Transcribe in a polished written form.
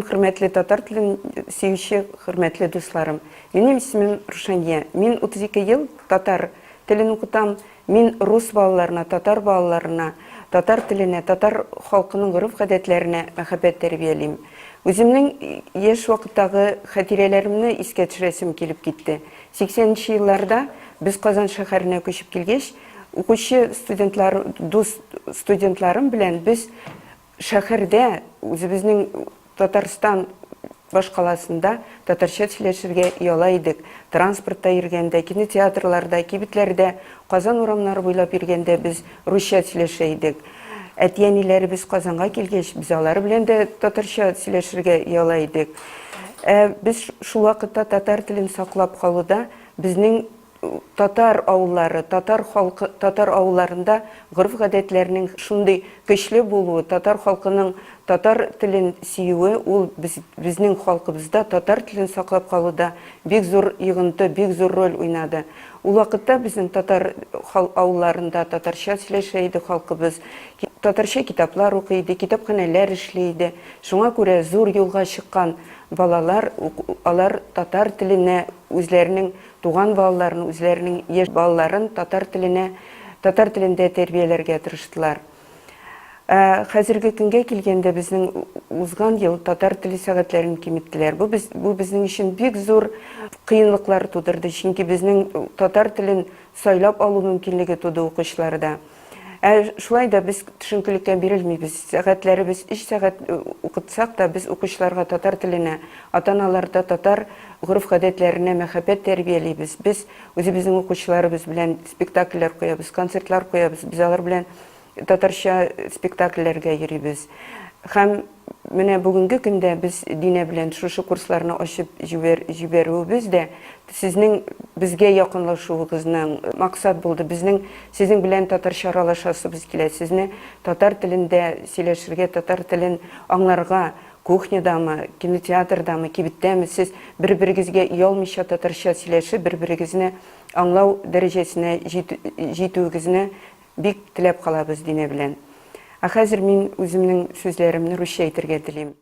Хөрмәтле татар телен сөюче хөрмәтле дусларым! Минем исемем Рушания. Мин 32 ел татар телен укытам. Мин рус балаларына, татар балаларына, татар теленә, татар халкының гореф-гадәтләренә мәхәббәт тәрбиялим. Үземнең яшь вакыттагы хатирәләремне искә төшерәсем килеп китте. 80 нче елларда без Казан шәһәренә күчеп килгәч, укучы студентлар, дус студентларым белән без Шәһәрдә, үзебезнең Татарстан башкаласында татарча сөйләшергә ояла идек. Транспортта йөргәндә, кинотеатрларда, кибетләрдә, Казан урамнары буйлап йөргәндә без русча сөйләшә идек. Әти-әниләребез Казанга килгәч, без алар белән дә татарча сөйләшергә ояла идек. Ә без шул вакытта татар телен саклап калуда безнең Татар авыллары, татар халкы, татар авылларында гореф-гадәтләрнең шундый көчле булуы, татар халкының татар телен сөюе, ул без, безнең халкыбызда татар телен саклап калуда бик зур йогынты, бик зур роль уйнады. Ул вакытта безнең татар хал авылларында татарча сөйләшә иде халкыбыз, татарча китаплар укый иде, китапханәләр эшли иде. Шуңа күрә зур юлга чыккан балалар, алар татар теленә үзләренең Туган балаларын, үзләренең яшь балаларын татар теленә, татар телендә тәрбияләргә тырыштылар. Ә хәзерге көнгә килгәндә безнең узган ел татар теле сәгатьләрен киметтеләр. Бу без, бу безнең өчен бик зур кыенлыклар тудырды, чөнки безнең татар телен сайлап алу мөмкинлеге туды укучыларда. Ә шулай да без төшенкелеккә бирелмибез. Сәгатьләребез өч сәгать укытсак та, без укучыларга татар теленә, ата-аналарда татар гореф-гадәтләренә мәхәббәт тәрбиялибез. Без үзебезнең укучыларыбыз белән спектакльләр куябыз, концертлар куябыз, без алар белән татарча спектакльләргә йөрибез. Һәм менә бүгенге көндә без Динә белән шушы курсларны ачып җибәр, җибәрүебез дә сезнең безгә якынлашуыгызның максат булды. Безнең сезнең белән татарча аралашасыбыз килә. Сезне татар телендә сөйләшергә, татар телен аңларга, кухнядамы, кинотеатрдамы, кибеттәме, сез бер-берегезгә оялмыйча татарча сөйләшеп, бер-берегезне аңлау дәрәҗәсенә җитүегезне Бик теләп калабыз Динә белән. Ә хәзер мин үземнең сүзләремне русча әйтергә телим.